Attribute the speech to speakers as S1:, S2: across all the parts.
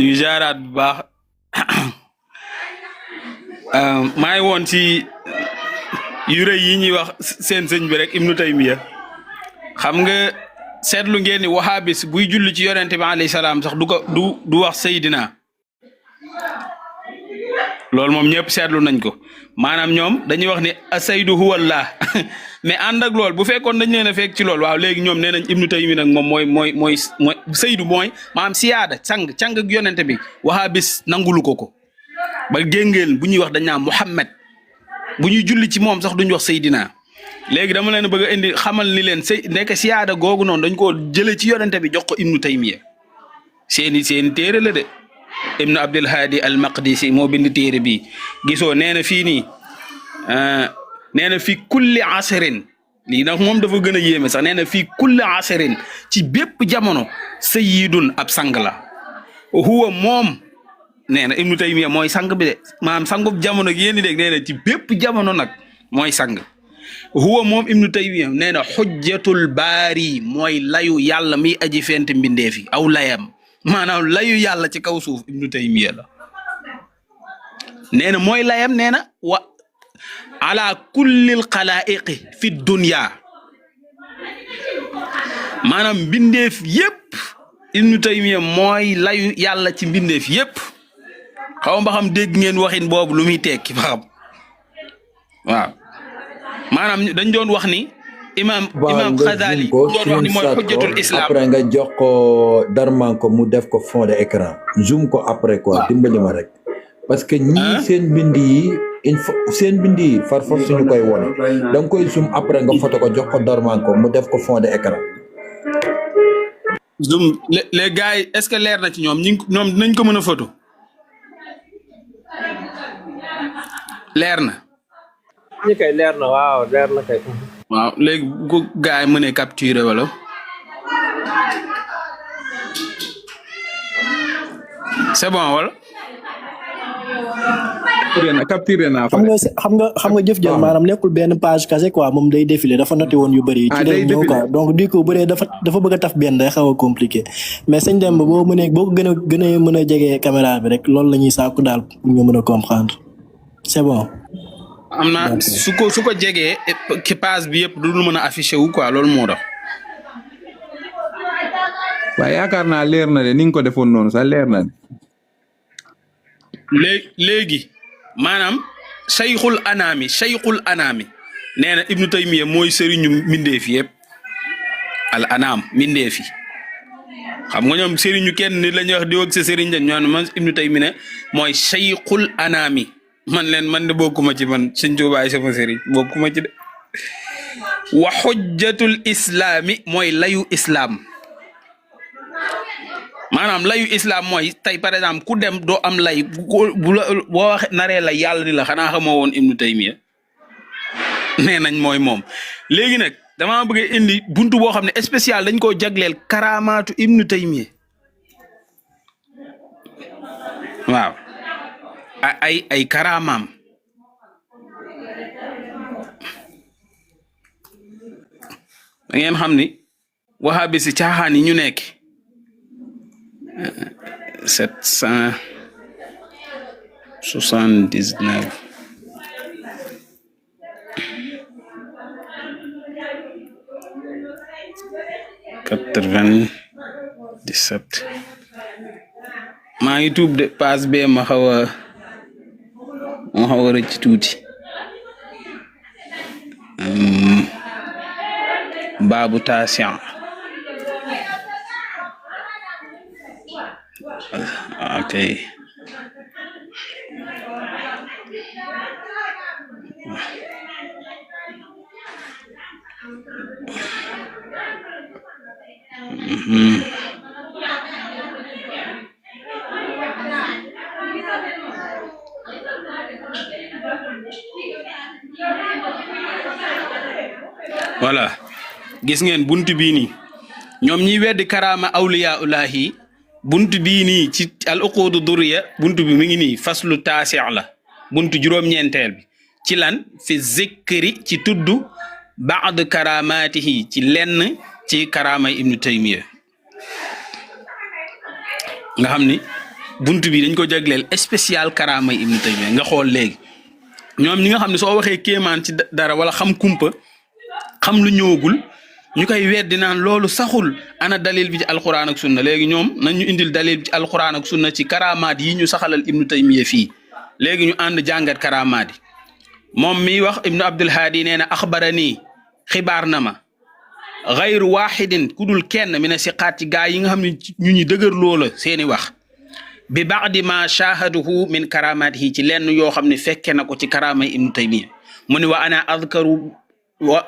S1: ñu jaaraat bu baax maa ngi woon ci yu rëy yi ñuy wax seen sëñ bi rek Ibnu Taymiya xam nga seetlu ngeen ni wahabis buy julli ci yonente bi alayhi salaam sax du wax Seydina loolu moom ñëpp seetlu nañ ko maanaam ñoom dañuy wax ni asaydu huwallah mais ànd ak loolu bu fekkoon dañ leen a fekk ci loolu waaw léegi ñoom nee nañ Ibnu Taymiya nag moom mooy Saydu mooy maanaam siyaada càng ak yonente bi wahabis nangulu ko ba géngeel bu ñuy wax dañ naan Muhammad bu ñuy julli ci moom sax duñ wax Seydina léegi dama leen bëgg a indi xamal ni leen nekk siyaada googu noonu dañ koo jëlee ci yonente bi jox ko Ibnu Taymiya seeni téere la de Ibnu Abdul Hadi al Maqdisi moo bind téere bi gisoo nee na fii nii nee na fi kulli asrin lii nag moom dafa gën a yéeme sax nee na fii kulli asrin ci bépp jamono sayyidun ab sang la huwa moom nee na Ibnu Taymiya mooy sang bi de maanaam sangub jamono gi yéen di dégg nee na ci bépp jamono nag mooy sang huwa moom Ibnu Taymiya nee na xujjatul baari mooy layu yàlla mi aji fent mbindeef yi aw layam maanaam layu yàlla ci kaw suuf Ibnu Taymiya la nee na mooy layam nee na wa ala kullil xalaa'iqi fi dunya maanaam mbindeef yépp Ibnu Taymiya mooy layu yàlla ci mbindeef yépp xaw ma xam dégg ngeen waxin boobu lu muy tekki ba xam waaw maanaam dañ doon wax ni imam Xazali doon wax ni mooy xujjatul islam
S2: après nga jox ko Darmanko mu def ko fond de écran zoom ko après quoi dimbali ma rek parce que ñii seen bind yi far force suñu koy wone da nga koy zoom après nga photo ko jox ko Darmanko mu def ko fond de écran
S1: zoom les gars yi est-ce que leer na ci ñoom ñoom dinañ ko mën a photo leer na
S3: ñi kay leer na waaw leer na kay
S1: waaw léegi bu gars yi mënee capturer wala c'est bon wala
S4: capturé naa
S5: xam nga jëf jël maanaam nekkul benn page kase quoi moom day défilé dafa noté woon yu bëri ci lay ñëw quoi donc du coup bu dee dafa bëgg a taf benn day xaw a compliqué mais sëñ Demba boo ko gën a mën a jegee caméra bi rek loolu la ñuy sàkku daal pour nga mën a comprendre c'est bon
S1: am na su ko jegee ci page bi yëpp du mën a affiché wu quoi loolu moo tax
S4: waaye yaakaar naa leer na de ni nga ko defoon noonu sax leer na de
S1: léegi maanaam sayxul anaami nee na Ibnu Taymiya mooy sëriñu mbindeef yëpp al anaam mbindeef yi xam nga ñoom sëriñu kenn nit la ñuy wax di wëg sa sëriñ dañ ñoo man Ibnu Taymiya mooy sayxul anaami man de bokkuma ci man Sëñ Tuubaa sama sëriñ bokkuma ci de wa xujjatul islaami mooy layu islam maanaam layu islam mooy tey par exemple ku dem doo am lay boo wax naree la yàlla ni la xanaa xamoo woon Ibnu Taymiya nee nañ mooy moom léegi nag dama bëgg indi buntu boo xam ne spécial dañ koo jagleel karaamaatu Ibnu Taymiya waaw ay karaamaam da ngeen xam ni wahabi si caaxaan yi ñu nekk 779 97 maa ngi tuub de passe bee ma xaw a rëcc tuuti baabu taasiyan ok voilà gis ngeen buntu bii nii ñoom ñiy weddi karaama awliyaullahi buntu bii nii ci al uqudu durriya buntu bi mi ngi nii faslu taasi' la buntu juróom-ñeenteel bi ci lan fi zikri ci tudd baad karaamaatihi ci lenn ci karaamay Ibnu Taymiya nga xam ni buntu bi dañ ko jagleel spécial karaamay Ibnu Taymiya nga xool léegi ñoom ñi nga xam ne soo waxee kéemaan ci dara wala xam kumpa xam lu ñëwagul ñu koy weddi naan loolu saxul ana dalil bi ci alquran ak sunna léegi ñoom nañ ñu indil dalil bi ci alquran ak sunna ci karamaat yi ñu saxalal Ibnu Taymiya fii léegi ñu ànd jàngat karamaat yi moom miy wax Ibnu Abdul Hadi nee na axbarani xibaar na ma gayru waxidin ku dul kenn mi ne si xaat ci gaa yi nga xam ne ñu ñi dëgër loola seeni wax bi baadi ma shahaduhu min karamatihi ci lenn yoo xam ne fekke na ko ci karamay Ibnu Taymiya mu ne wa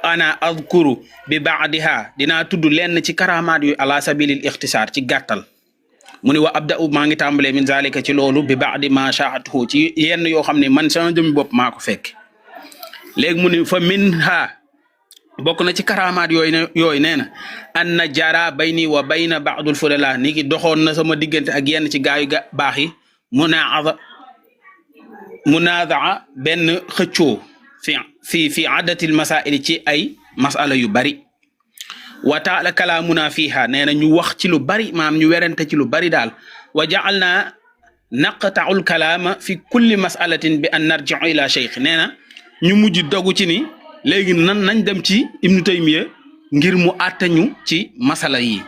S1: ana adkuru bi baadiha dinaa tudd lenn ci karamaat yu ala sabilil ixtisaar ci gàttal mu ne wa abda'u maa ngi tàmbalee min zalika ci loolu bi baadi ma shahaduhu ci yenn yoo xam ne man sama jëmi bopp maa ko fekk léegi mu ne fa minha bokk na ci karamaat yooyu nee na an na jara bayni wa bayna ba'dul fudala ni ki doxoon na sama diggante ak yenn ci gaayu baax yi munaadaa benn xëccoo fi addatil masaili ci ay masala yu bari wa taala kalaamuna fiha nee na ñu wax ci lu bari maam ñu werante ci lu bari daal wa ja'alna naqta'ul kalaama fi kulli masalatin bi an narji'u ila cheikh nee na ñu mujj dogu ci ni léegi nañ dem ci Ibnu Taymiya ngir mu àttañu ci masala yi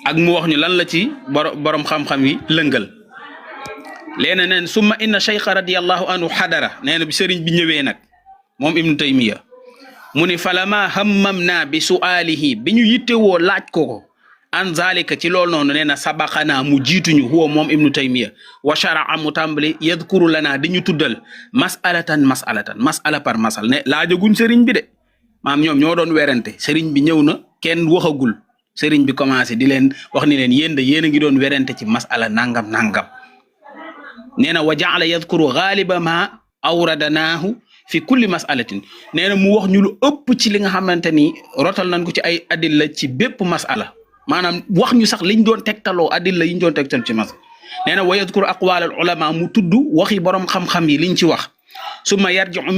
S1: ak mu wax ñu lan la ci borom xam-xam yi lëngal leena neen summa inna cheikh radiyallahu anhu xadara nee na bi sëriñ bi ñëwee nag moom Ibnu Taymiya mu ni falama hammamna bi su'alihi bi ñu yittewoo laaj ko an zalika ci loolu noonu nee na sabaqana mu jiituñu huwa moom Ibnu Taymiya wa shara'a mu tàmbali yadkuru lana di ñu tuddal masala par masal ne laajaguñ sëriñ bi de maam ñoom ñoo doon werante sëriñ bi ñëw na kenn waxagul sëriñ bi commencé di leen wax ni leen yéen a ngi doon werante ci masala nangam nee na wa ja'ala yadkuru ghaliba ma awradanaahu fi kulli masalatin nee na mu wax ñu lu ëpp ci li nga xamante ni rotal nañ ko ci ay adilla ci bépp masala maanaam wax ñu sax liñ doon tegtaloo adilla yiñ doon tegtal ci masala nee na wa yadkuru aqwal al ulama mu tudd waxi borom xam-xam yi liñ ci wax summa yarji'u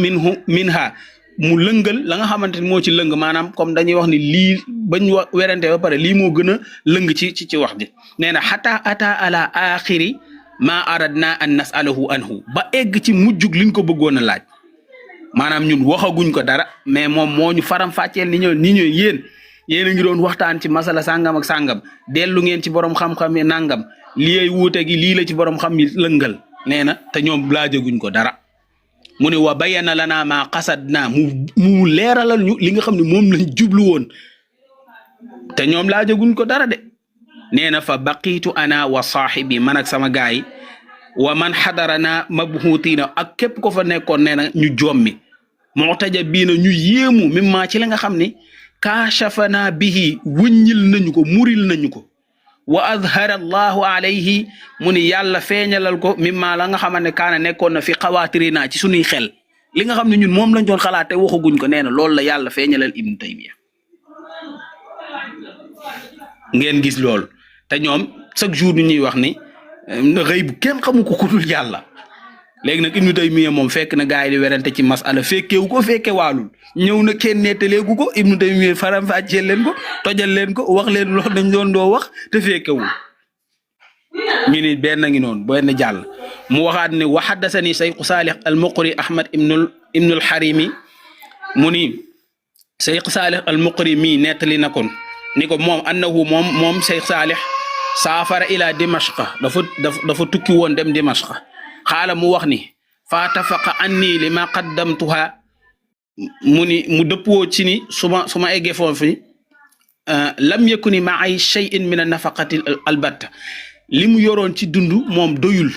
S1: minha mu lëngal la nga xamante ni moo ci lëng maanaam comme dañuy wax ni lii bañ werante ba pare lii moo gën a lëng ci wax ji nee na xata ata ala axiri ma aradna an nasalahu anhu ba egg ci mujjug liñ ko bëggoon a laaj maanaam ñun waxaguñ ko dara mais moom moo ñu faram fàcceel ni ñoo yéen a ngi doon waxtaan ci masala sàngam ak sàngam dellu ngeen ci borom xam-xam yi nangam lii wuute gi lii la ci borom xam yi lëngal nee na te ñoom laajaguñ ko dara mu ne wa bayyana lana ma qasadna mu leeralal ñu li nga xam ne moom lañ jublu woon te ñoom laajaguñ ko dara de nee na fa baqiitu ana wa saahibi man ak sama gaay wa man xadarana mabhuutiina ak képp ko fa nekkoon nee na ñu jommi mu'tajabiina ñu yéemu mimma ci la nga xam ne kaashafana bihi wuññil nañu ko muril nañu ko wa azhara allahu alayhi mu ni yàlla feeñalal ko mimma la nga xamante ne kaana nekkoon na fi xawaatirina ci suñuy xel li nga xam ne ñun moom lañ doon xalaate waxaguñ ko nee na loolu la yàlla feeñalal Ibnu Taymiya ngeen gis loolu te ñoom chaque jour ñu ñuy wax ni xëy bu kenn xamu ko ku dul yàlla léegi nag Ibnu Taymiya moom fekk na gaay yi di werante ci masala fekkewu ko fekke waalul ñëw na kenn nettaleegu ko Ibnu Taymiya faram fàccee leen ko tojal leen ko wax leen loolu dañ doon doo wax te fekkewul ñu ni benn ngi noonu benn jàll mu waxaat ne wa haddasani Cheikh Salih al-Muqri Ahmad ibnul Harimi mu ni Cheikh Salih al-Muqri mii nettali na kon ni ko moom annahu moom Cheikh Salih saafara ila Dimashqa dafa tukki woon dem Dimashqa xaala mu wax ni fa tafaqa anni li ma qaddamtuha mu ni mu dëppoo ci ni suma eggee foofu lam yakuni ma'i shay'in min an-nafaqati albatta li mu yoroon ci dund moom doyul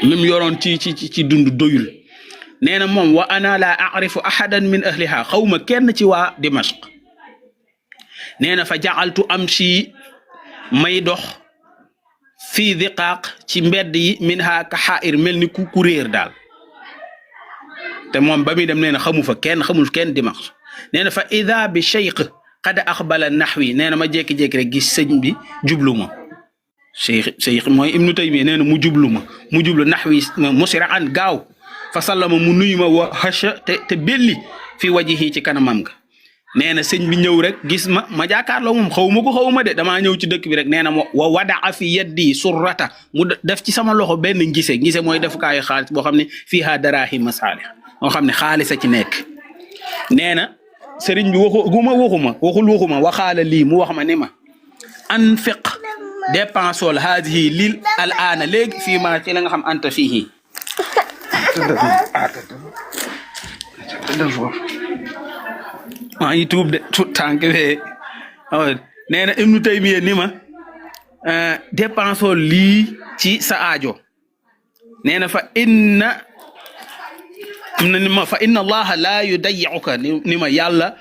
S1: li mu yoroon ci dund doyul nee na moom wa ana la a'rifu ahadan min ahliha xawma kenn ci waa Dimashq nee na fa ja'altu amshi may dox fii diqaaq ci mbedd yi min ha ka xaa'ir mel ni ku réer daal te moom ba muy dem nee na xamul kenn Dimashq nee na fa ida bi cheikh qad aqbala naxwi nee na ma jékki-jékki rek gis sëñ bi jublu ma cheikh mooy Ibnu Taymiya nee na mu jublu naxwi musra'an gaaw fa sallama mu nuyu ma wa hasha te belli fi wajhihi ci kanamam ga nee na sëñ bi ñëw rek gis ma jàkkaarloo moom xawma de damaa ñëw ci dëkk bi rek nee na wa wadaa fi yaddi surrata mu def ci sama loxo benn ngise mooy defukaayu xaalis boo xam ne fiiha darahima saalih moo xam ne xaalis a ci nekk nee na sëriñ bi waxuma waxaala lii mu wax ma ni ma anfiq dépensol haadihi lil al aana léegi fii ma ci la nga xam anta fiihi maa ngi tuub de tout tànk fee nee na Ibnu Taymiya ni ma dépensol lii ci sa aajo nee na fa inna allaha la yudayyuka ni ma yàlla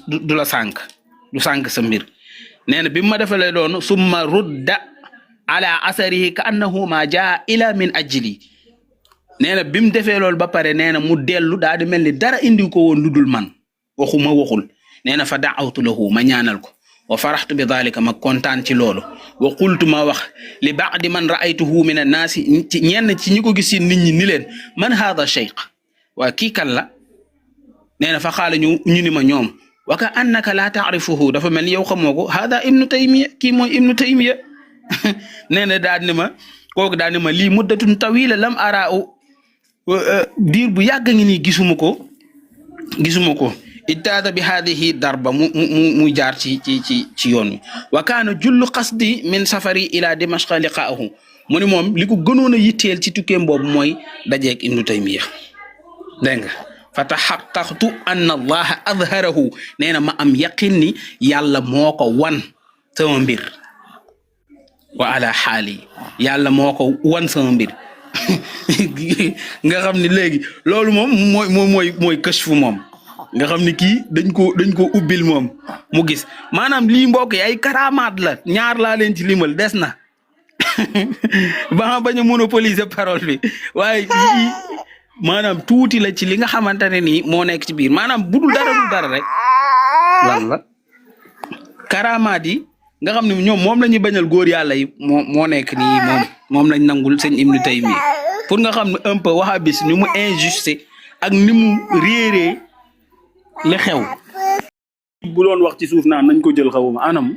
S1: du la sànk du sànk sa mbir nee na bi ma defalee doon summa rudda ala asarihi ka annahu ma jaa ila min ajli nee na bi mu defee loolu ba pare nee na mu dellu daal di mel ni dara indi ko woon lu dul man waxul nee na fa da'awtu lahu ma ñaanal ko wa faraxtu bi dhalika ma kontaan ci loolu wa qultu ma wax li ba'di man ra'aytuhu min an-naasi ci ñenn ci ñi ko gis ci nit ñi ni leen man hadha shaykh waa kii kan la nee na fa xaala ñu ni ma ñoom wa ka annaka la ta'rifuhu dafa mel ni yow xamoo ko hada Ibnu Taymiya kii mooy Ibnu Taymiya nee na daal ni ma kooku daal ni ma lii muddatun tawila lam ara'u diir bu yàgg ngi nii gisuma ko ittaada bi haadihi darba mu jaar ci yoon wi wa kaana jullu qasdi min safari ila dimashqa liqaahu mu ni moom li ko gënoon a yitteel ci tukkeem boobu mooy dajeeg Ibnu Taymiya dégg nga fa taxaqqaqtu anna allaha adharahu nee na ma am yaqin ni yàlla moo ko wan sama mbir wa ala xaali yàlla moo ko wan sama mbir nga xam ni léegi loolu moom mooy kashfu moom nga xam ni kii dañ ko ubbil moom mu gis maanaam lii mbokk yi ay karamaat la ñaar laa leen ci limal des na ba bañ a monopoliser parole bi waaye maanaam tuuti la ci li nga xamante ne nii moo nekk ci biir maanaam budul dara rek lan la karamaat yi nga xam ne ñoom moom la ñuy bañal góor yàlla yi moo nekk nii moom lañ nangul sëñ Ibnu Taymiya pour nga xam ne un peu wahhabis ni mu injuste ak ni mu réeree li xew bu doon wax ci suuf naan nañ ko jël xawuma anam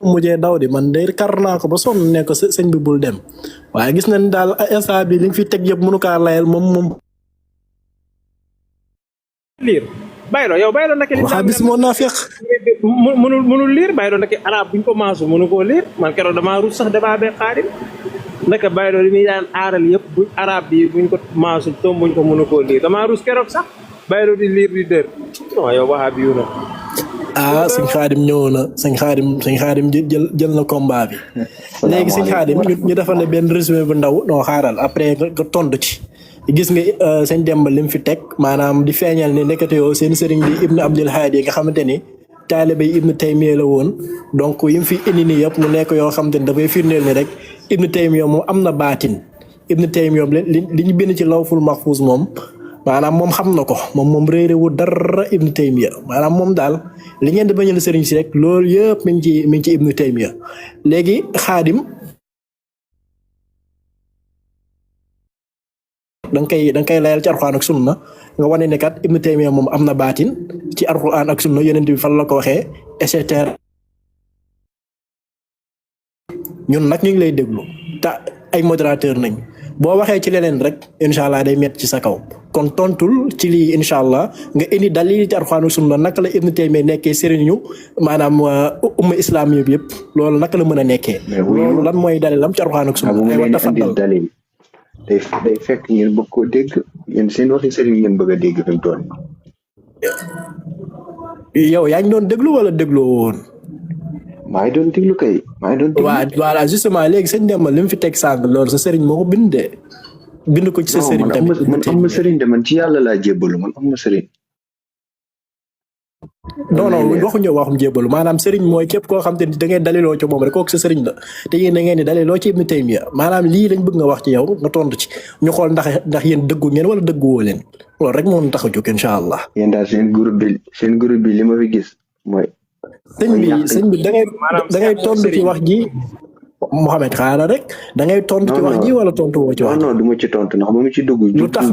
S5: mujjee daw di man de kar naa ko ba sonn ne ko sëñ bi bul dem waaye gis nañ daal instant bi li nga fi teg yëpp mënu kaa layal moom
S3: liir bayro naka
S5: waxa bis moo naa feq
S3: mënul liir bayro naka arab buñ ko maasu mënu koo liir man keroog damaa rus sax damaa bee xaadim naka bayro li muy daan aaral yëpp bu arab bi buñ ko maasu tom buñ ko mënu koo liir damaa rus keroog sax bayro di liir di dër non yow waxa bi yu na
S5: sëñ Xaadim ñëw na sëñ Xaadim jël na combat bi léegi sëñ Xaadim ñu defal ne benn résumé bu ndaw noo xaaral après nga tontu ci gis nga sëñ Demba lim fi teg maanaam di feeñal ne nekkate yoo seen sëriñ bi Ibnu Abdul Haadi nga xamante ni taalibe Ibnu Taymiya la woon donc yim fi indi nii yëpp mu nekk yoo xamante ni dafay firndeel ni rek Ibnu Taymiya moom am na baatin Ibnu Taymiya li ñu bind ci lawful mahfuz moom maanaam moom xam na ko moom réeréwu dara Ibnu Taymiya maanaam moom daal li ngeen di bañal sëriñ si rek loolu yëpp mi ngi ci Ibnu Taymiya léegi Xaadim da nga koy layal ci Alxuraan ak sunna nga wane ne kat Ibnu Taymiya moom am na baatin ci Alxuraan ak sunna yonent bi fan la ko waxee et cetera ñun nag ñu ngi lay déglu te ay modérateur nañ boo waxee ci leneen rek incha allah day métti ci sa kaw kon tontul ci lii incha allah nga indi dalil ci Alxuraan ak sunna naka la Ibnu Taymiya nekkee sëriñu maanaam umma islam yëpp loolu naka la mën a nekkee. loolu lan mooy dalilam ci Alxuraan ak sunna. ay wa tafaddal
S6: day fekk ngeen bëgg koo dégg yéen seen waxi sëriñ ngeen bëgg a dégg fi mu toll.
S5: yow yaa ngi doon déglu wala dégloo woon.
S6: maa ngi doon déglu kay.
S5: waaw voilà justement léegi sëñ Demba li mu fi teg sànq loolu sa sëriñ moo ko bindee. bind ko ci sa sëriñ tamit
S6: man am ma sëriñ de man ci yàlla laa jébbalu man am ma sëriñ.
S5: non waxuñu waxum jébbalu maanaam sëriñ mooy képp koo xam te ni da ngay daliloo ci moom rek kooku sa sëriñ la te yéen da ngeen di daliloo ci Ibnu Taymiya maanaam lii lañ bëgg nga wax ci yow nga tontu ci ñu xool ndax yéen dëggu ngeen wala dëgguwoo leen loolu rek moo tax a jóg incha allah.
S6: yéen daal seen groupe bi li ma fi gis mooy.
S5: sëñ bi da ngay tontu ci wax ji Mohamed xaaral rek da ngay tontu ci wax ji wala tontu woo ci wax ji.
S6: non du ma ci tontu ndax ba mu ci dugg.
S5: lu tax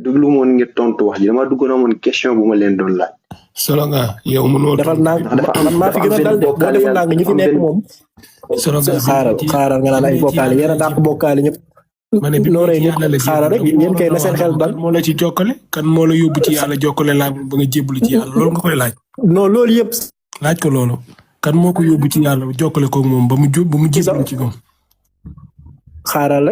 S6: duglu moon ngir tontu wax ji dama duggoon amoon question bu ma leen doon laaj.
S7: solo nga yow mënoo.
S5: defal naa man maa fi gën a dal de boo defal naa nga ñu fi nekk moom.
S7: solo nga
S5: xaaral nga naan ay bokkaale yéen a dàq bokkaale ñëpp.
S7: ma ne bi
S5: xaaral rek yéen kay na seen xel dal.
S7: moo la ci jokkale kan moo la yóbbu ci yàlla jokkale laa ba nga jébbalu ci yàlla loolu nga koy laaj.
S5: non loolu yëpp.
S7: laaj ko loolu kan moo ko yóbbu ci yàlla jokkale koog moom ba mu jébbalu ci moom.
S5: xaaral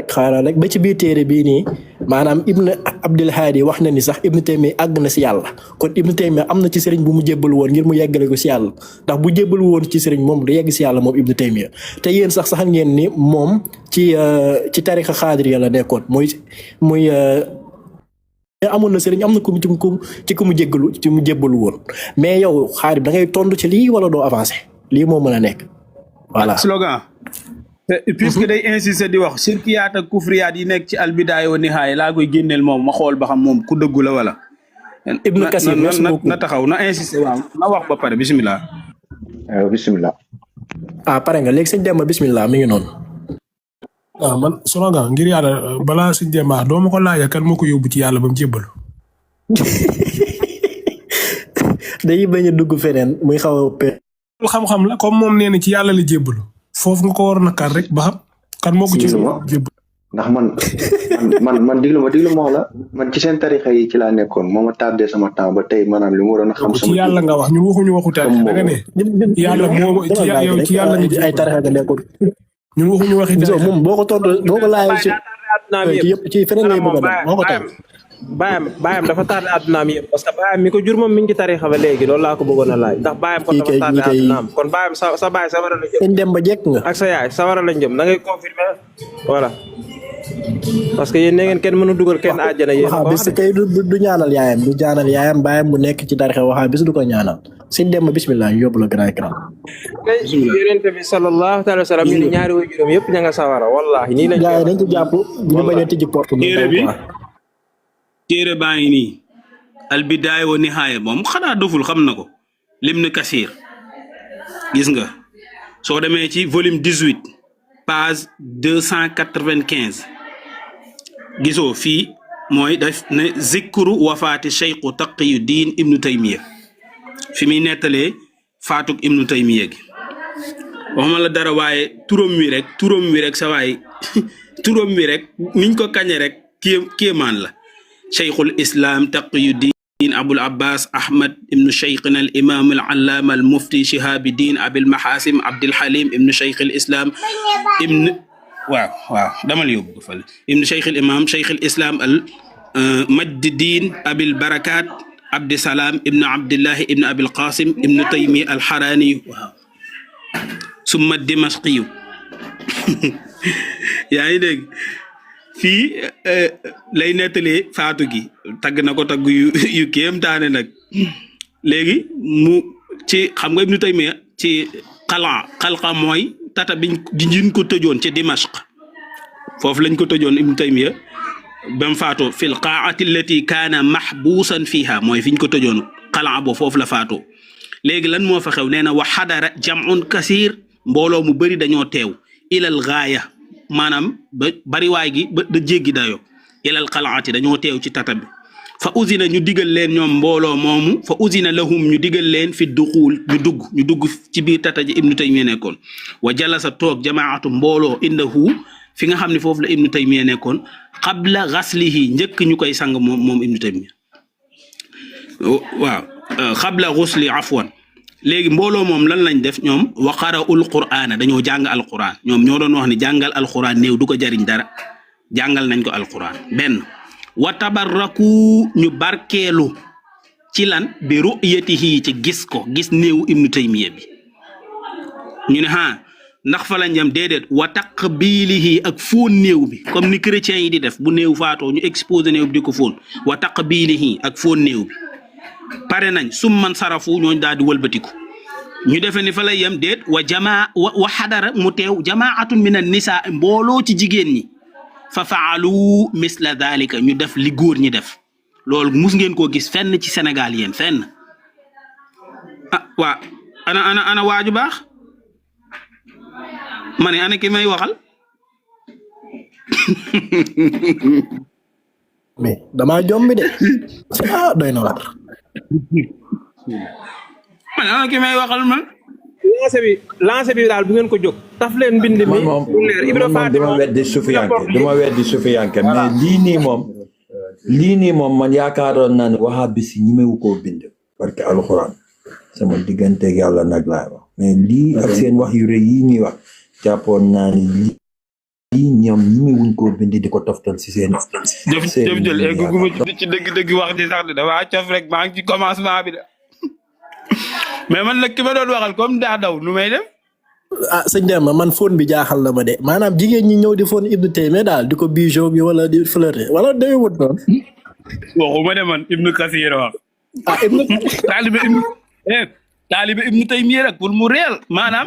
S5: rek ba ci biir téere bii nii maanaam Ibn Abdul Hadi wax na ni sax Ibn Taymiya àgg na si yàlla kon Ibn Taymiya am na ci sëriñ bu mu jébbalu woon ngir mu yeggale ko si yàlla ndax bu jébbalu woon ci sëriñ moom du yegg si yàlla moom Ibn Taymiya te yéen sax ngeen ni moom ci tarixa xaadiriya la nekkoon muy amoon na sëriñ am na ku mu jébbalu woon mais yow xaarib da ngay tontu ci lii wala doo avancer lii moo mën a nekk voilà.
S1: slogan. puisque day insister di wax shirkiyaat ak kufriyaat yi nekk ci albidaaya wa nihaaya laa koy génneel moom ma xool ba xam moom ku dëggu la wala.
S5: Ibnu Kasir
S1: na taxaw na insister waaw na wax ba pare bisimilah.
S6: bisimilah.
S5: pare nga léegi sëñ Demba bisimilah mi ngi noonu.
S7: man solo nga ngir yàlla balaa sëñ Demba doo ma ko laajal kan moo ko yóbbu ci yàlla ba mu jébbalu.
S5: dañuy bañ a dugg feneen muy xaw a.
S7: xam-xam la comme moom nee na ci yàlla la jébbalu. foofu nga ko waroon a kar rek ba xam kan moo ko ci jébbalu.
S6: ndax man diglu ma wax la man ci seen tarixa yi ci laa nekkoon moo ma tardé sama temps ba tey maanaam li mu waroon a xam.
S7: ci yàlla nga wax ñun waxuñu waxu tarixa da nga ne. yàlla moo ci yàlla nga
S5: ay tarixa nga nekkoon.
S7: ñun waxuñu waxi tarixa
S5: moom boo ko tontu boo ko laajee ci yëpp ci feneen lay bëgg a dem moo ko tontu.
S3: baayam dafa tardé addunaam yëpp parce que baayam mi ko jur moom mi ngi ci tarixa ba léegi loolu laa ko bëggoon a laaj ndax baayam kon dafa tardé addunaam kon baayam sa baay sa war a la jëm.
S5: sëñ Demba jekk nga.
S3: ak sa yaay sa war a lañ jëm da ngay confirmer voilà parce que yéen ne ngeen kenn mënu dugal kenn àjjana yéen
S5: waxa bis kay du ñaanal yaayam baayam bu nekk ci tarixa waxa bis du ko ñaanal sëñ Demba bismillah ñu yóbbu la grand écran.
S3: yonent bi sallallahu alayhi wa sallam ñu ne ñaari way juróom yëpp ña nga sawara wallahi nii lañ
S5: gaay dañ ci jàpp ñu bañ a tijji porte
S1: téere baa ngi nii albidaaya wa nihaaya moom xanaa doful xam na ko Ibn Kasir gis nga soo demee ci volume 18 page 295 gisoo fii mooy daf ne zikru wafaati cheikhu Taqiyuddin Ibn Taymiya fi muy nettalee faatuk Ibn Taymiya gi waxuma la dara waaye turam wi rek sa waay turam wi rek niñ ko kañe rek kéemaan la cheikhul islam Taqiyuddin abul abbas ahmad ibnu cheikhina al imam al allama al mufti shihabuddin abil mahasim abdul halim ibnu cheikh al islam ibnu waaw damal yóbbu fale ibnu cheikh al imam cheikh al islam al majduddin abil barakat abdusalaam ibnu abdillahi ibnu abil qasim ibnu taymi al harani waaw summa dimashqiyu yaa ngi dégg fii lay nettalee faatu gi tagg na ko tagg yu kéemtaane nag léegi mu ci xam nga Ibnu Taymiya ci xalqa mooy tata biñ ko tëjoon ci Dimashq foofu lañ ko tëjoon Ibnu Taymiya ba mu faatoo fil qaa'ati allati kaana mahbuusan fiha mooy fiñ ko tëjoon xalaa bo foofu la faatoo léegi lan moo fa xew nee na wa xadara jam'un kasiir mbooloo mu bëri dañoo teew ilal gaaya maanaam ba bariwaay gi ba da jéggi dayo ilal xalaati dañoo teew ci tata bi fa usina ñu digal leen ñoom mbooloo moomu fa usina lahum ñu digal leen fi duxuul ñu dugg ci biir tata ji Ibnu Taymiya nekkoon wa jalasa toog jamaatu mbooloo indahu fi nga xam ne foofu la Ibnu Taymiya nekkoon qabla ghaslihi njëkk ñu koy sang moom Ibnu Taymiya waaw qabla ghusli afwan léegi mbooloo moom lan lañ def ñoom wa qara'ul qur'ana dañoo jàng alquran ñoom ñoo doon wax ni jàngal alquran néew du ko jariñ dara jàngal nañ ko alquran benn wa tabarraku ñu barkeelu ci lan bi ru'yatihi ci gis néew Ibnu Taymiya bi ñu ne ndax fa lañ jëm déedéet wa taqbilihi ak fóon néew bi comme ni chrétiens yi di def bu néew faatoo ñu exposé néew bi di ko fóon wa taqbilihi ak fóon néew bi pare nañ summan sarafu ñooñ daal di wëlbatiku ñu defe ni fa lay yem déet wa xadara mu teew jamaatun min an nisaa mbooloo ci jigéen ñi fa faalu misla dalika ñu def li góor ñi def loolu mus ngeen koo gis fenn ci Sénégal yéen fenn waa ana waaju baax ma ne ana ki may waxal.
S5: mais damaa jombi de ah doy na waar.
S1: ma ne ana ki may waxal man.
S3: lancé bi daal bu ngeen ko jóg. taf leen mbind mi.
S2: man dama weddi Sufiyanke mais lii nii moom man yaakaaroon naa ne wahabis yi ñemewu koo bind parce que alxuraan sama digganteeg yàlla nag laay wax mais lii ak seen wax yu rëy yi ñuy wax jàppoon naa ne lii ñoom ñemewuñ koo bind di ko toftal si seen
S1: jëf jël egguma ci dëgg wax ji sax de dafa cof rek maa ngi ci commencement bi de mais man nag ki ma doon waxal comme daa daw nu may def.
S5: ah sëñ Demba man fóon bi jaaxal na ma de maanaam jigéen ñi ñëw di fóon Ibnu Taymiya daal di ko bijou bi wala di flirter wala day wut noonu.
S1: waxuma de man Ibnu Kasir wax.
S5: ah Ibnu.
S1: taalibe Ibnu Taymiya rek pour mu réel maanaam.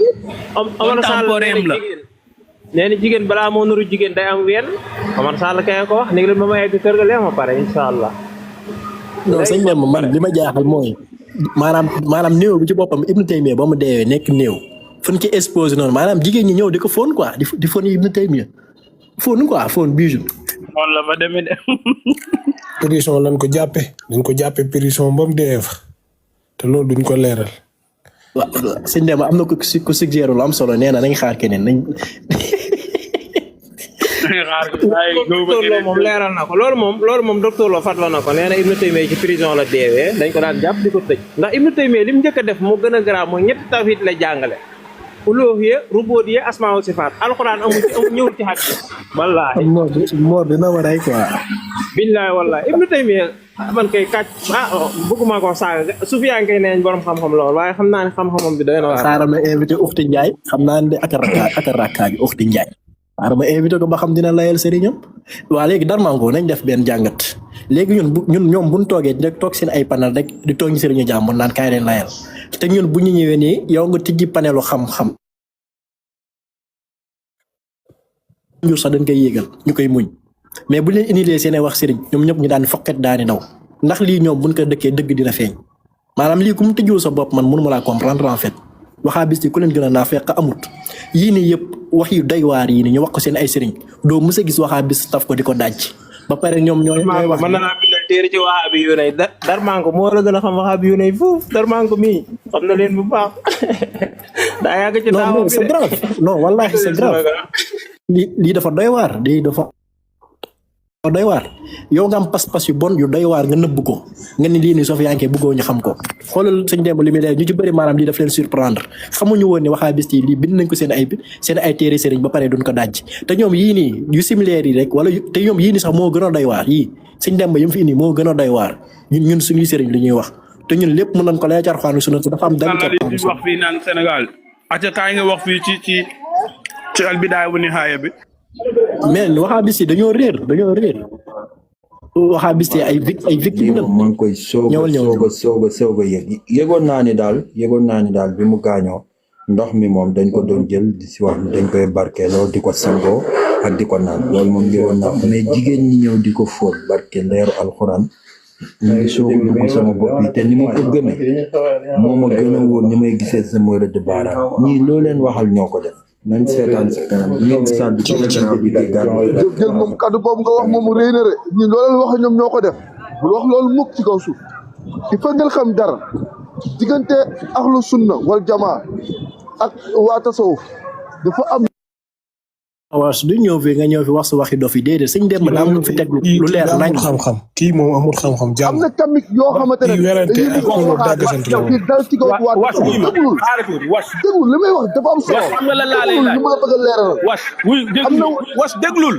S3: Omar Sall
S1: la.
S3: nee na jigéen balaa moo nuru jigéen day am ween Omar Sall kay ko wax ni nga leen ma egg kër ga lee ma pare incha allah.
S5: non sëñ Demba man li ma jaaxal mooy maanaam néew bi ci boppam Ibnu Taymiya ba mu deewee nekk néew. fu ñu ci exposé noonu maanaam jigéen ñi ñëw di ko fóon quoi di fóon Ibnu Taymiya fóon quoi fóon bijou.
S1: noonu la fa demee de.
S7: prison lañ ko jàppe dañ ko jàppe prison ba mu dee fa te loolu duñ ko leeral.
S5: waaw sëñ Demba am na ku suggéré lu am solo nee na nañ xaar keneen nañ.
S3: docteur Lo moom leeral na ko loolu moom docteur Lo fatwa na ko nee na Ibnu Taymiya ci prison la deewee dañ ko daan jàpp di ko tëj ndax Ibnu Taymiya li mu njëkk a def moo gën a garaaw mooy ñetti tawhid la jàngale. uluhiyya rububiyya asmaa wa sifaat alxuraan amul ñëwul ci hadis. wallaahi
S5: moo dina war ay quoi.
S3: billaahi wallaahi Ibnu Taymiya man kay kàcc bëgguma ko saaga Sufiyanke nee nañ borom xam-xam lool waaye xam naa ne xam-xamam bi doy na waar.
S5: xaaral ma invité Uxti Njaay xam naa ne ak a rakkaaju Uxti Njaay. xaaral ma invité ko ba xam dina layal sëriñam. waa léegi Darmanko nañ def benn jàngat léegi ñoom bu ñu toogee rek toog seen ay panel rek di toog ñu sëriñu jàmbur naan kaay leen layal te ñun bu ñu ñëwee nii yow nga tijji panelu xam-xam. ñu sax dañ koy yéegal ñu koy muñ mais bu leen indilee seen wax sëriñ ñoom ñëpp ñu daan fokket daani naw ndax lii ñoom buñ ko dëkkee dëgg dina feeñ maanaam lii ku mu tëjul sa bopp man mënuma laa comprendre en fait waxaa bis ku leen gën a naa fekk amut yii nii yëpp wax yu doy waar yii nii ñu wax ko seen ay sëriñ doo mës a gis waxaa bis taf ko di ko daj ba pare ñoom ñooy wax
S3: mën na naa bindal téere ci waxaa bi yu nay Darmanko moo la gën a xam waxaa bi yu nay foofu Darmanko mii xam na leen bu baax daa yàgg ci daaw
S5: c'est grave non wallahi c'est grave lii dafa doy waar lii dafa doy waar yow nga am pas-pas yu bon yu doy waar nga nëbb ko nga ni lii nii Sufiyanke bëggoo ñu xam ko xoolal sëñ Demba li muy leer ñu ci bëri maanaam lii daf leen surprendre xamuñu woon ne waxaa bis yi lii bind nañ ko seen ay téere sëriñ ba pare duñ ko daj te ñoom yii nii yu similaire yi rek wala te ñoom yii nii sax moo gën a doy waar yii sëñ Demba yëm fi indi moo gën a doy waar ñun suñuy sëriñ li ñuy wax te ñun lépp mën nañ ko lay Alxuraan sunna dafa am dara
S1: wax fii naan Sénégal aca kaay nga wax fii ci albidaaya wa nihaaya bi
S5: mais waxaa bis yi dañoo réer waxaa bis yi ay victime la
S2: maa ngi koy soog a yëgoon naa ni daal bi mu gaañoo ndox mi moom dañ ko doon jël di si wax dañ koy barkeeloo di ko sangoo ak di ko naan loolu moom yëgoon naa mais jigéen ñi ñëw di ko fóot barke leeru alxuraan ñu ngi soog a dugg sama bopp yi te ni ma ko gëmee moo ma gën a wóor ni may gisee sama rëdd baaraam ñii loo leen waxal ñoo ko def nañ seetaan sa kanam ñun sant bi
S8: jël moom kaddu boobu nga wax moom réy na rek ñun loolu wax ñoom ñoo ko def bul wax loolu mukk ci kaw suuf il faut ngeen xam dara diggante ahlu sunna wal jamaa ak waa tasawuf dafa am
S5: waaw du ñëw fi nga ñëw fi wax sa waxi dof yi déedéet sëñ Demba daa am lu fi teg lu leer nañ
S7: xam-xam kii moom amul xam-xam jàmm
S8: am na tamit yoo xamante ne
S7: werante ak xolu dàggasante la
S8: kii dal ci kaw waa déglul li may wax dafa am solo
S1: xam nga la laa lay laaj
S8: li ma la bëgg a leeral
S1: déglul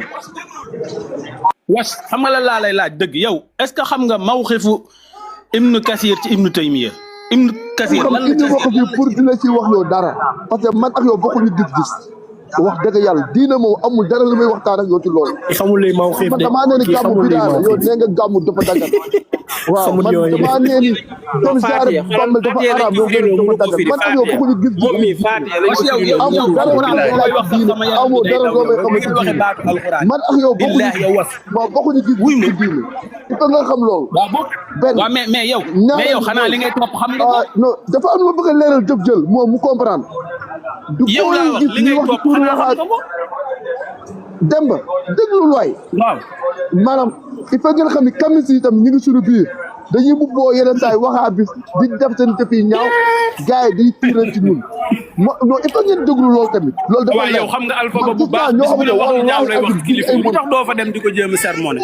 S1: xam nga la laa lay laaj dëgg yow est-ce que xam nga mawxifu Ibnu Kasir ci Ibnu Taymiya Ibnu Kasir lan la
S8: wax fii pour dina ci wax yow dara parce que man ak yow bokkuñu gis-gis wax dëgg yàlla diina moom amul dara lu may waxtaan ak yow ci loolu.
S5: xamul lay maw xiif de
S8: damaa nee ni gàmmu bi daal yow nee nga gàmmu dafa dagal. waaw man damaa nee ni comme genre bambal dafa araam yow dafa dagal man ak yow bokkuñu gis-gis. amul dara lu may laaj diina amul dara loo may xamante diina man ak yow bokkuñu gis-gis ci diina il faut nga xam loolu. benn
S1: waaw mais yow xanaa li ngay topp xam nga
S8: non dafa am lu ma bëgg a leeral jëf jël moom mu comprendre
S1: yow laa wax li ngay topp xanaa xam nga ko.
S8: Demba déglul waay.
S1: waaw
S8: maanaam il faut ngeen xam ni kamis yi itam ñu ngi suñu biir dañuy bubboo yeneen saa yi waxaa bis di def seen def yi ñaaw gars yi di tiiral ci ñun non il faut ngeen déglu loolu tamit. loolu dafa
S1: waaw yow xam nga Alpha Ba bu baax bis bu la wax lu ñaaw lay wax kilifa lu tax doo fa dem di ko jéem a sermoné.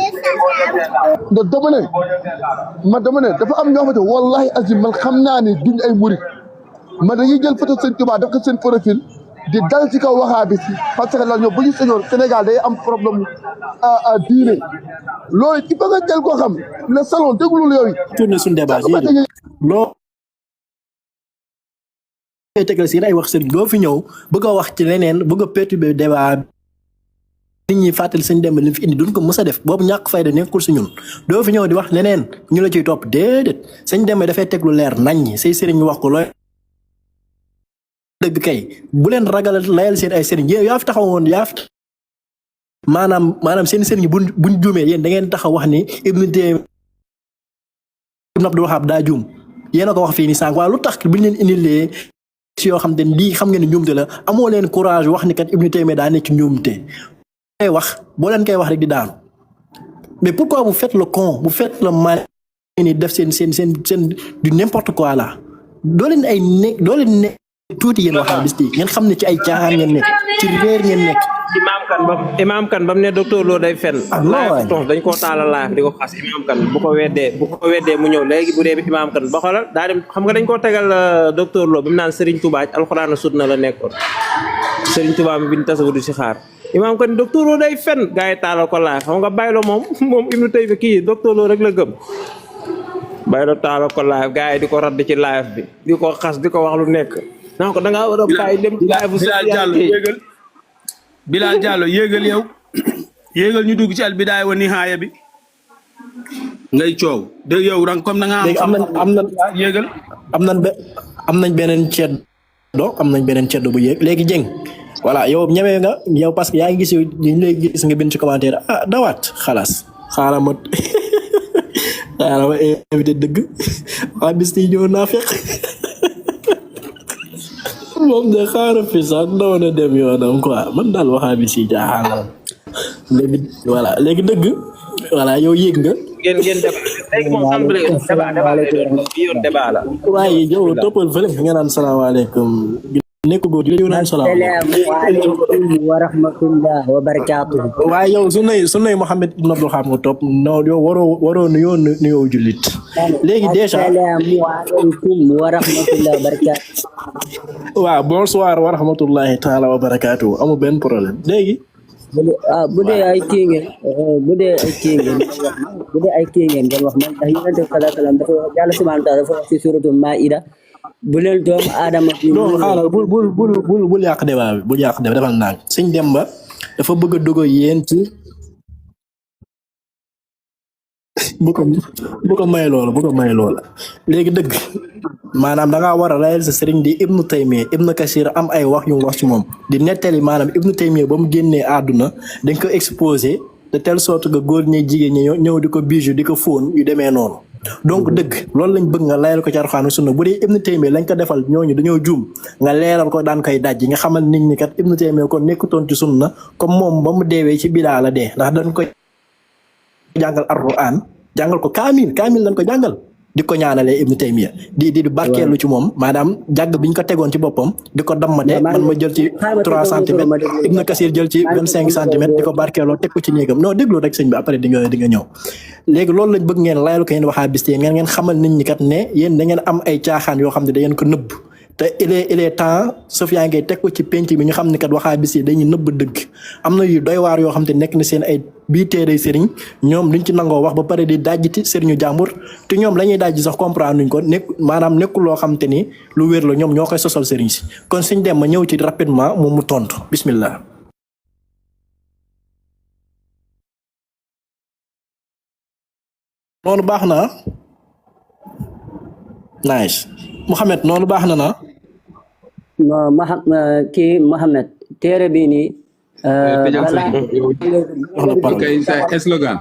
S8: dama ne dafa am ñoo xamante wallahi azim man xam naa ni duñ ay murit man dañuy jël photo seen Tuubaa def ko seen profil di dal ci kaw waxaa bi si parce que la ñoom bu ñu sañoon Sénégal day am problème diine loolu il faut nga jël koo xam ne salon déglul yooyu.
S5: tourné suñu débat loo tegal si ay wax sëriñ boo fi ñëw bëgg a wax ci leneen bëgg a perturber débat nit ñi fàttali sëñ Demba li fi indi duñ ko mës a def boobu ñàkk fayda nekkul si ñun doo fi ñëw di wax leneen ñu la ciy topp déedéet sëñ Demba dafay teg lu leer nañ ñi say sëriñ wax ko looy dëgg kay bu leen ragal layal seen ay sëriñ yéen yaa fi taxawoon maanaam seen sëriñ buñ juumee yéen da ngeen taxaw wax ni Ibn Abdul Wahab daa juum yéen a ko wax fii ni sànq waaye lu tax buñ leen indilee si yoo xam te lii xam ngeen ne njuumte la amoo leen courage wax ni kat Ibn Taymiyya daa nekk njuumte koy wax boo leen koy wax rek di daanu mais pourquoi vous faites le con vous faites le mal ni def seen du n'importe quoi là doo leen ne tuuti yéen waxaa bis yi ngeen xam ne ci ay caaxaan ngeen nekk ci réer ngeen nekk.
S3: Imam Kan ba mu ne docteur Lo day fen live tontu dañ koo taala live di ko xas Imam Kan bu ko weddee mu ñëw léegi bu dee Imam Kan ba xoolal daa dem xam nga dañ koo tegal docteur Lo bi mu naan Serigne Touba alxuraan a sunna la nekkoon Serigne Touba mi biñ tasawudu si xaar Imam Kan docteur Lo day fen gars yi taalal ko live xam nga Baylo moom Ibnu Taymiyya kii docteur Lo rek la gëm Baylo taalal ko live gars yi di ko radd ci live bi di ko xas di ko wax lu nekk non ko da ngaa war a bàyyi dem
S1: Bilal Diallo yéegal yow yéegal ñu dugg ci al bidaaya wa nihaaya bi ngay coow de yow rang comme da nga am yéegal
S5: am nañ beneen ceddo bu yéeg léegi jëng voilà yow ñëwee nga yow parce que yaa ngi gis ñu lay gis nga bind ci commentaire dawaat xalaas xaaral ma invité dëgg waa bis yi ñëw naa fekk moom de xaaral fi sax ndaw na dem yoonam quoi man daal waxaa bi si jaaxal léegi voilà léegi dëgg voilà yow yéeg nga.
S3: ngeen léegi moom débat la.
S5: waaye yow toppal fële nga naan salaamaaleykum. nekk góor gi yow naan salaamaaleykum
S9: wa rahmatullah wa barakaatuh.
S5: waaye yow su nay Mouhamed Ibn Abdul Wahab nga topp non yow waroo nuyoo jullit. léegi déjà
S9: asalaamaaleykum wa rahmatullah wa barakaatuh.
S5: waaw bonsoir wa rahmatullahi taala wa barakaatuh amul benn problème léegi.
S9: bu dee ay kii ngeen ngeen wax man ndax yonent bi sallallahu alayhi wa sallam dafa yàlla subhanahu wa taala dafa wax ci suratul maida bu leen doomu aadama
S5: non xaaral bul yàq débat bi bul yàq débat defal naag sëñ Demba dafa bëgg a dogo yéen ci bu ko may loola léegi dëgg maanaam da ngaa war a layal sa sëriñ di Ibnu Taymiyya Ibnu Kasir am ay wax yu mu wax ci moom di nettali maanaam Ibnu Taymiyya ba mu génnee àdduna dañ ko exposé de telle sorte que góor ñi jigéen ñi ñëw di ko bijou di ko fóon yu demee noonu donc dëgg loolu lañ bëgg nga layal ko ci Alxuraan sunna bu dee Ibnu Taymiyya lañ ko defal ñooñu dañoo juum nga leeral ko daan koy dajji nga xamal nit ñi kat Ibnu Taymiyya kon nekkutoon ci sunna comme moom ba mu deewee ci bidaa la dee ndax dañ koy jàngal Alxuraan jàngal ko kaamil lañ ko jàngal di ko ñaanalee Ibnu Taymiyya di barkeelu ci moom maanaam jàgg biñ ko tegoon ci boppam di ko dammate man ma jël ci 3 centimètres Ibnu Kasir jël ci 25 centimètres di ko barkeeloo teg ko ci néegam non déglu rek sëñ bi après di nga ñëw léegi loolu lañ bëgg ngeen layal ko yéen waxaa bis ngeen xamal nit ñi kat ne yéen da ngeen am ay caaxaan yoo xam ne da ngeen ko nëbb te il est temps Sofia ngay teg ko ci penc bi ñu xam ne kat waxaa bis yi dañuy nëbb dëgg am na yu doy waar yoo xam te nekk na seen ay bii téere sëriñ ñoom duñ ci nangoo wax ba pare di dajjiti sëriñu jàmbur te ñoom la ñuy dajji sax comprendre nuñ ko maanaam nekkul loo xam te ni lu wér la ñoom ñoo koy sosal sëriñ si kon suñ dem ma ñëw ci rapidement moom mu tontu bismillah. noonu baax na nice Mouhamed noonu baax na na
S9: kii Mouhamed téere bii nii
S4: kay sa slogan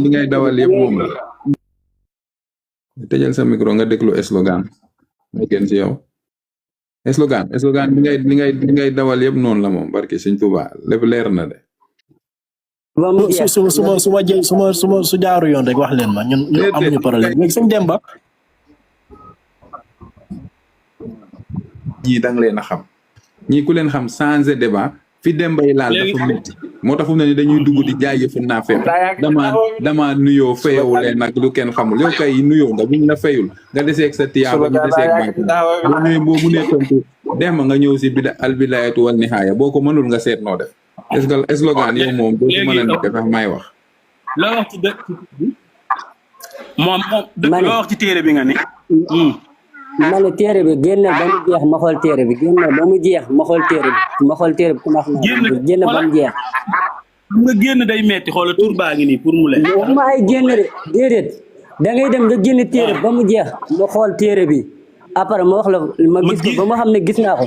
S4: bi ngay dawal yëpp moom la tëjal sa micro nga déglu slogan nga gën ci yow slogan li ngay dawal yëpp noonu la moom barke Sëñ Tuubaa lépp leer na de.
S9: ba mu jeex
S5: su jaaru yoon rek wax leen ma ñun amuñu problème léegi sëñ Demba.
S4: ñii da nga leen a xam ñii ku leen xam changer débat fi Demba yi laal dafa métti moo tax fu mu ne ni dañuy dugg di jaay yëfu naa fekk dama nuyoo fayewu leen nag lu kenn xamul yow kay nuyoo nga buñ la fayul nga deseeg sa tiyaaba ñu deseeg bàyyi boo mu nee tontu Demba nga ñëw si al bidayatu wal nihaaya boo ko mënul nga seet noo def est-ce que slogan yow moom doo mën a nekk sax may wax.
S1: loo wax ci dëkk moom loo wax ci téere bi nga ni.
S9: ma ne téere bi génnal ba mu jeex ma xool téere bi génnal ba mu jeex ma xool téere bi ma xool téere bi commencé na génn ba mu jeex.
S1: nga génn day metti xoolal tur baa ngi nii pour mu leen.
S9: wax ma ay génn de déedéet da ngay dem nga génn téere ba mu jeex ma xool téere bi après ma wax la ma gis ko ba ma xam ne gis naa ko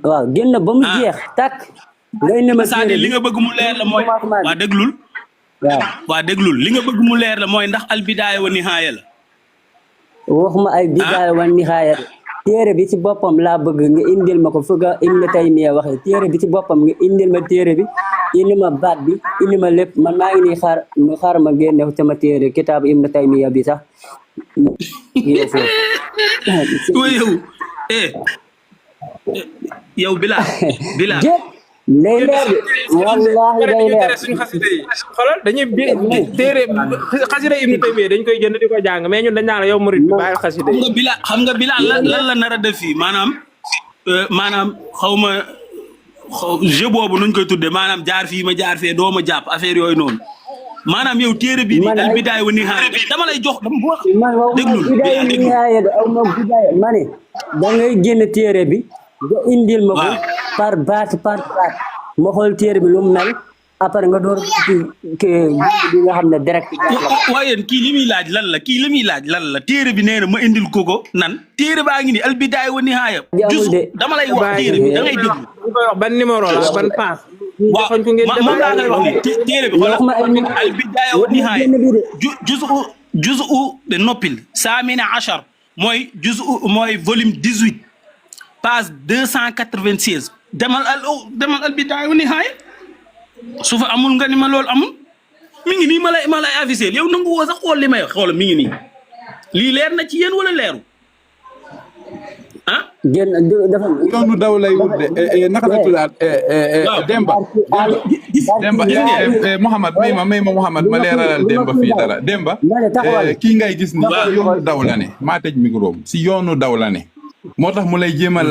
S9: waaw génn ba mu jeex tàkk. ngay ne ma téere bi
S1: li nga bëgg mu leer la mooy waa déglul.
S9: waaw
S1: waa déglul li nga bëgg mu leer la mooy ndax al bidaaya wa nihaaya la.
S9: waxuma ay bidaaya wa nihaaya téere bi ci boppam laa bëgg nga indil ma ko fëgga Ibn Taymiya waxee téere bi ci boppam nga indil ma téere bi indi ma baat bi indi ma lépp man maa ngi nii xaar ma génne sama téere kitaabu Ibn Taymiya bi sax
S1: yow Bilal
S9: day leer wallaahi day leer
S3: xoolal dañuy téere xasida Ibn Taymiya dañ koy jënd di ko jàng mais ñun dañ naan la yow murid bi bàyyi xasida yi.
S1: xam nga Bilal lan la nar a def fii maanaam xaw ma jeu boobu nuñ koy tuddee maanaam jaar fii ma jaar fee doo ma jàpp affaire yooyu noonu maanaam yow téere bii nii al bidaaya wa nihaaya dama lay jox dama wax. déglul
S9: bidaaya wa nihaaya aw ma bidaaya ma ne da ngay génn téere bi nga indil ma ko par baat ma xool téere bi lu mu mel après nga door ci bi nga xam ne direct.
S1: waaye kii li muy laaj lan la téere bi nee na ma indil ko nan téere baa ngi ni al bidaaya wa nihaaya dama lay wax téere bi da ngay déglu.
S3: ñu koy wax ban numéro la ban paas.
S1: waaw moom laa lay wax ni téere bi xoolal al bidaaya wa nihaaya juzu de noppil saamina achar mooy juzu mooy volume 18 page 296 demal al bidaaya wa nihaaya su fa amul nga ni ma loolu amul mi ngi nii ma lay avisé yow nangu woo sax xool li may wax xool mi ngi nii lii leer na ci yéen wala leeru ah.
S9: génn dafa
S4: yoonu daw lay wut de naka la tuddaat Demba Mouhamad may ma Mouhamad ma leeralal Demba fii dara Demba kii ngay gis ni yoonu daw la ne maa tëj micro si yoonu daw la ne moo tax mu lay jéemal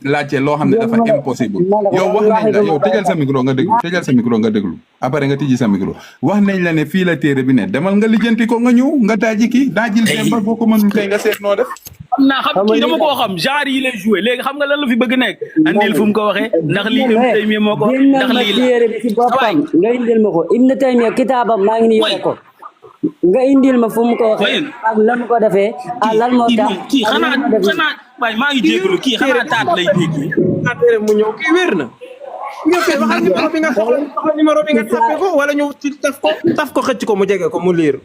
S4: laajte loo xam ne dafa impossible yow wax nañ la yow tëjal sa micro nga déglu après nga tijji sa micro wax nañ la ne fii la téere bi ne demal nga lijjanti ko nga ñëw nga daaji kii daajil Demba boo ko mënul tey nga seet noo def.
S1: xam kii dama koo xam genre yi lay joué léegi xam nga lan la fi bëgg nekk andil fu mu ko waxee ndax lii Ibn Taymiya moo ko ndax lii la
S9: téere bi ci boppam nga indil ma ko Ibn Taymiya kitaabam maa ngi ni yore ko nga indil ma fu mu ko waxee ak lan ko defee ak lan moo tax
S1: kii xanaa waaye maa ngi jégalu kii xanaa taat lay dégg
S3: téere mu ñëw kii wér na ñëw fee waxal numéro bi nga soxla numéro bi nga tapé ko wala ñu ci taf ko xëcc ko mu jege ko mu liir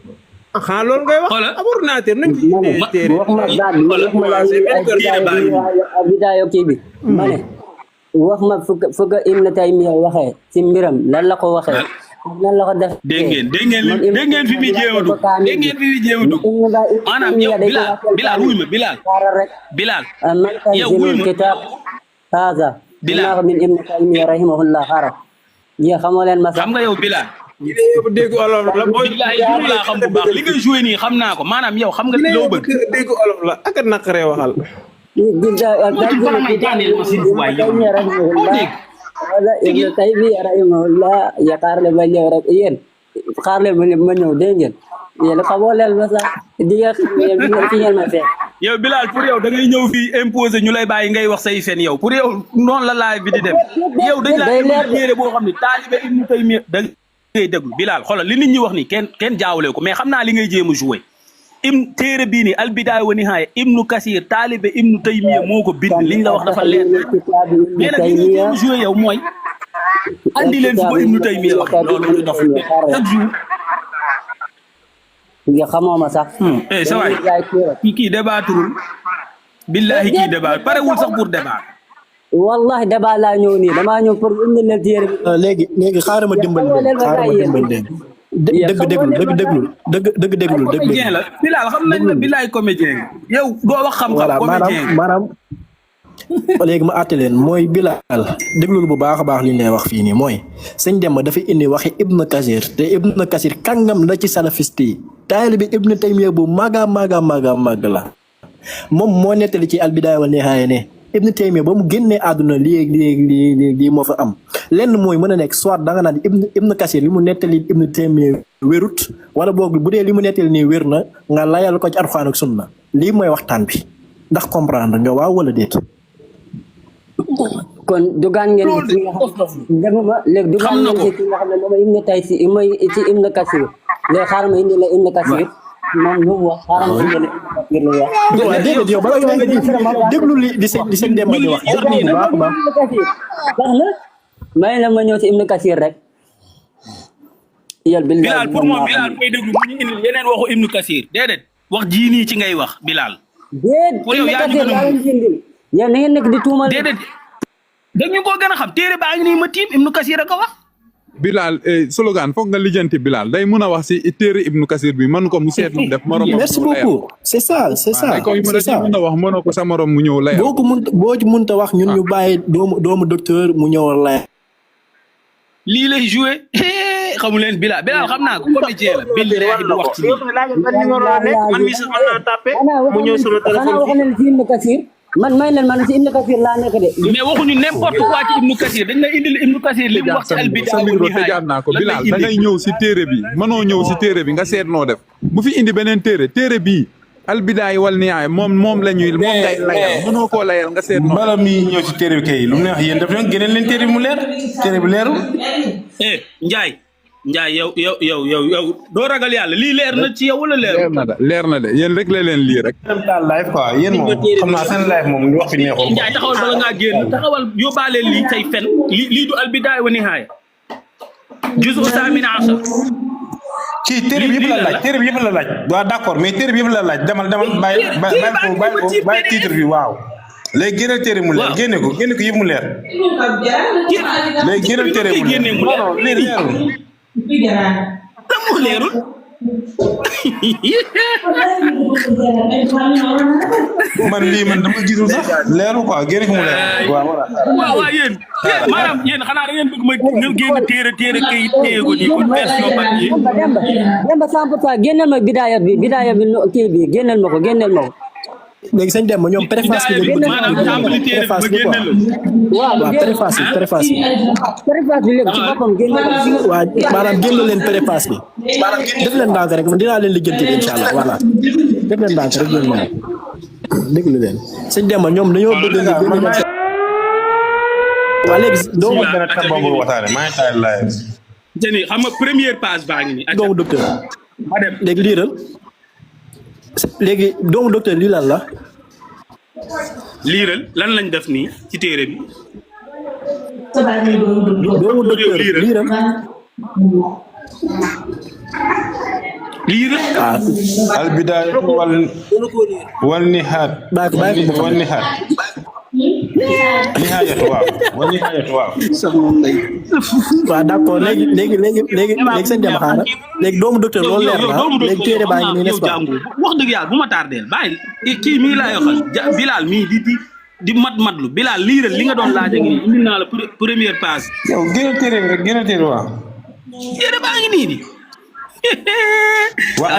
S3: ah loolu ngay wax ordinateur nañ ci téere
S9: wax ma baat bi wax ma la bidaayo kii bi ma ne wax ma fu ko Ibn Taymiya waxee ci mbiram lan la ko waxee nan la ko def
S1: dégg ngeen fi muy jéem a dugg maanaam yow Bilal wuy ma Bilal yow wuy ma
S9: kitab hada Bilal min Ibn Taymiya rahimahullah xaaral ya xamoo leen ma sax
S1: xam nga yow Bilal
S3: dégg olof la booy
S1: laa xam bu baax li ngay joué nii xam naa ko maanaam yow xam nga loo bëgg
S3: dégg olof la ak naqaree waxal
S9: wala Ibn Taymiya rahimahullah ya xaar leen ma ñëw rek yéen xaar leen ma ñëw dégg ngeen yéen xamoo leen ma sax di nga xam ne fi ngeen ma fekk.
S1: yow Bilal pour yow da ngay ñëw fii imposé ñu lay bàyyi ngay wax say fen yow pour yow noonu la live bi di dem yow dañ laa téere boo xam ne taalibe Ibn Taymiya da ngay déglu Bilal xoolal li nit ñi wax ni kenn jaawale ko mais xam naa li ngay jéem a joué téere bii nii al bidaaya wa nihaaya Ibnu Kasir taalibe Ibnu Taymiya moo ko bind liñ la wax dafa leer mais nag li ngay jéem a joué yow mooy andi leen fi ba Ibnu Taymiya wax loolu ñu dof chaque jour
S9: nga xamoo ma sax
S1: sa waay kii débattul billahi kii débat parewul sax pour débat.
S9: wallahi débat laa ñëw nii damaa ñëw pour indi leen téere bi.
S5: léegi xaaral ma dimbali leen dëgg déglul
S1: comédien la Bilal xam nañ ne Bilal comédien yow doo wax xam-xam comédien
S5: maanaam léegi ma àtte leen mooy Bilal déglul bu baax a baax li ñu lay wax fii nii mooy sëñ Demba dafa indi waxi Ibn Kasir te Ibn Kasir kàngam la ci salafiste yi taalibe bi Ibn Taymiya bu maga la moom moo nettali ci Al-Bidaaya wa Nihaaya ne Ibn Taymiya ba mu génnee àdduna lii moo fa am lenn mooy mën a nekk soit da nga naan Ibn Kasir li mu nettali Ibn Taymiya wérut wala boog bu dee li mu nettali nii wér na nga layal ko ci Alxuraan ak Sunna lii mooy waxtaan bi ndax comprendre nga waaw wala déet.
S9: kon dugaan ngeen ci nga xam ne léegi dugaan ngeen ci ki nga xam ne moom Ibn Taysi mooy ci Ibn Kasir léegi xaaral ma indi la Ibn Kasir moom lu mu wax xaaral ma indi la Ibn Kasir lu wax.
S5: waaw déedéet yow bala nga déglu li di seen Demba di wax déglu bu baax a baax.
S9: baax na may la ma ñëw ci Ibn Kasir rek.
S1: Bilal pour moom Bilal koy déglu mu ñu indi yeneen waxu Ibn Kasir déedéet wax jii nii ci ngay wax Bilal.
S9: déedéet Ibn Kasir laa leen indil yéen na ngeen nekk di tuumal.
S1: déedéet dañu ko gën a xam téere baa ngi nii ma tiim Ibn Kasir a ko wax.
S4: Bilal slogan foog nga lijjanti Bilal day mën a wax si téere Ibn Kasir bi mën ko mu seet mu def morom.
S5: merci beaucoup c'est ça.
S4: mën a wax mënoo ko sa morom mu ñëw lay.
S5: boo ci mënta wax ñun ñu bàyyi doomu docteur mu ñëw lay.
S1: lii lay joué xamu leen Bilal xam naa ko comédien la billahi du wax ci
S3: man mi sax mën naa tapé mu ñëw sama téléphone
S9: ci Ibn Kasir man may leen man ci Ibn Kasir laa nekk de.
S1: mais waxuñu n'importe quoi ci Ibn Kasir dañ lay indil Ibn Kasir li mu wax ci Al-Bidaaya wa Nihaaya
S4: naa ko Bilal da ngay ñëw si téere bi mënoo ñëw si téere bi nga seet noo def bu fi indi beneen téere bii Al-Bidaaya wal Nihaaya moom la ñuy moom ngay layal mënoo koo layal nga seet noo
S10: bala mi ñëw si téere bi kay lu mu neex yéen def leen génneel leen téere bi mu leer téere bi leerul.
S1: Njaay yow doo ragal yàlla lii leer na ci yow wala
S4: leer na de yéen rek la leen lii rek.
S10: daal live quoi yéen moom xam naa seen live moom ñu wax fi neexul.
S1: Njaay taxawal bala ngaa génn taxawal yóbbaale lii say fen lii du Al-Bidaaya wa Nihaaya juzu saamina asar
S10: ci téere bi yëpp la laaj téere bi yëpp la laaj waaw d'accord mais téere bi yëpp la laaj demal bàyyi titre bi waaw. léegi génneel téere mu leer génne ko yëpp mu leer. léegi génneel téere mu leer non lii leerul.
S1: lan moo leerul.
S10: man dama gisul sax leerul quoi génne ko mu leer.
S1: waaw yéen maanaam yéen xanaa da ngeen bëgg ma génn téere kayit téye ko nii kon version papier.
S9: Demba 100% génneel ma bidaaya bi kii bi génneel ma ko.
S5: léegi sëñ Demba ñoom préface bi lañ bëgg préface bi quoi waaw préface bi
S9: léegi ci boppam génne
S5: waaw maanaam génn leen préface bi def leen ndànk rek dinaa leen lijjanti incha allah voilà def leen ndànk rek yéen ñaar déglu leen sëñ Demba ñoom dañoo bëgg nga génn leen waa léegi doomu
S1: xam nga première page baa ngi nii
S5: doomu docteur léegi liiral léegi doomu docteur lii lan la.
S1: liiral lan lañ def nii ci téere bi.
S5: doomu docteur liiral.
S1: liiral.
S10: Al-Bidaaya wal Nihaaya. Nihaayatu waaw.
S5: waaw d'accord léegi sëñ Demba xaaral léegi doomu docteur loolu leer na léegi téere baa ngi nii n'est-ce pas.
S1: wax dëgg yàlla bu ma tardeel bàyyi kii mii laa yoxal Bilal mii di matlu Bilal liiral li nga doon laaj a ngi nii indi naa la première page.
S10: yow génn téere waaw.
S1: téere baa ngi nii di.
S10: waaw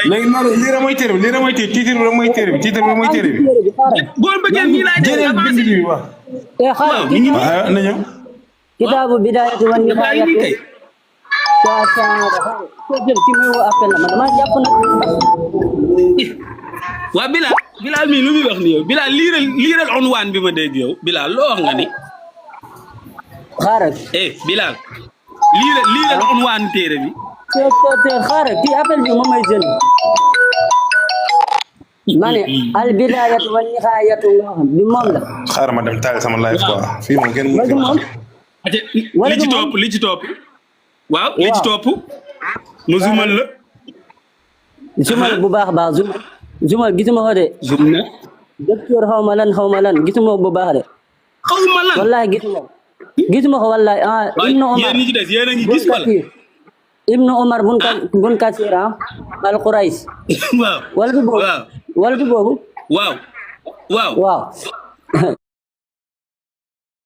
S10: léegi noonu lii rek mooy téere bi titre bi mooy téere bi.
S1: boo bëggee nii laay def avancé
S10: bi waaw.
S9: xaaral
S10: na ñëw.
S9: kitaabu bidaayati wan nihaayati ci may woo appel la man dama jàpp nag.
S1: waa Bilal mii lu muy wax ni yow Bilal liiral unwaan bi ma dégg yow Bilal loo wax nga ni.
S9: xaaral.
S1: Bilal liiral unwaan téere bi.
S9: xaaral kii appel bi moom may jël. ma ne Al-Bidaayatu wan Nihaayatu bi moom la.
S10: xaaral ma dem taal sama live quoi fii moom kenn mu
S1: li ci topp waaw li ci topp mu zumal la
S9: zumal bu baax a baax zumal gisuma ko de
S1: zoom na
S9: docteur xaw ma lan gisuma ko bu baax de
S1: xawma lan
S9: wallahi gisuma ko wallahi Ibnu Omar
S1: yéen ñi ci des yéen a ngi gis wala
S9: Ibnu Omar bun Kasir al Quraysh
S1: waaw
S9: wala du boobu
S1: waaw
S9: wala du boobu
S1: waaw
S9: waaw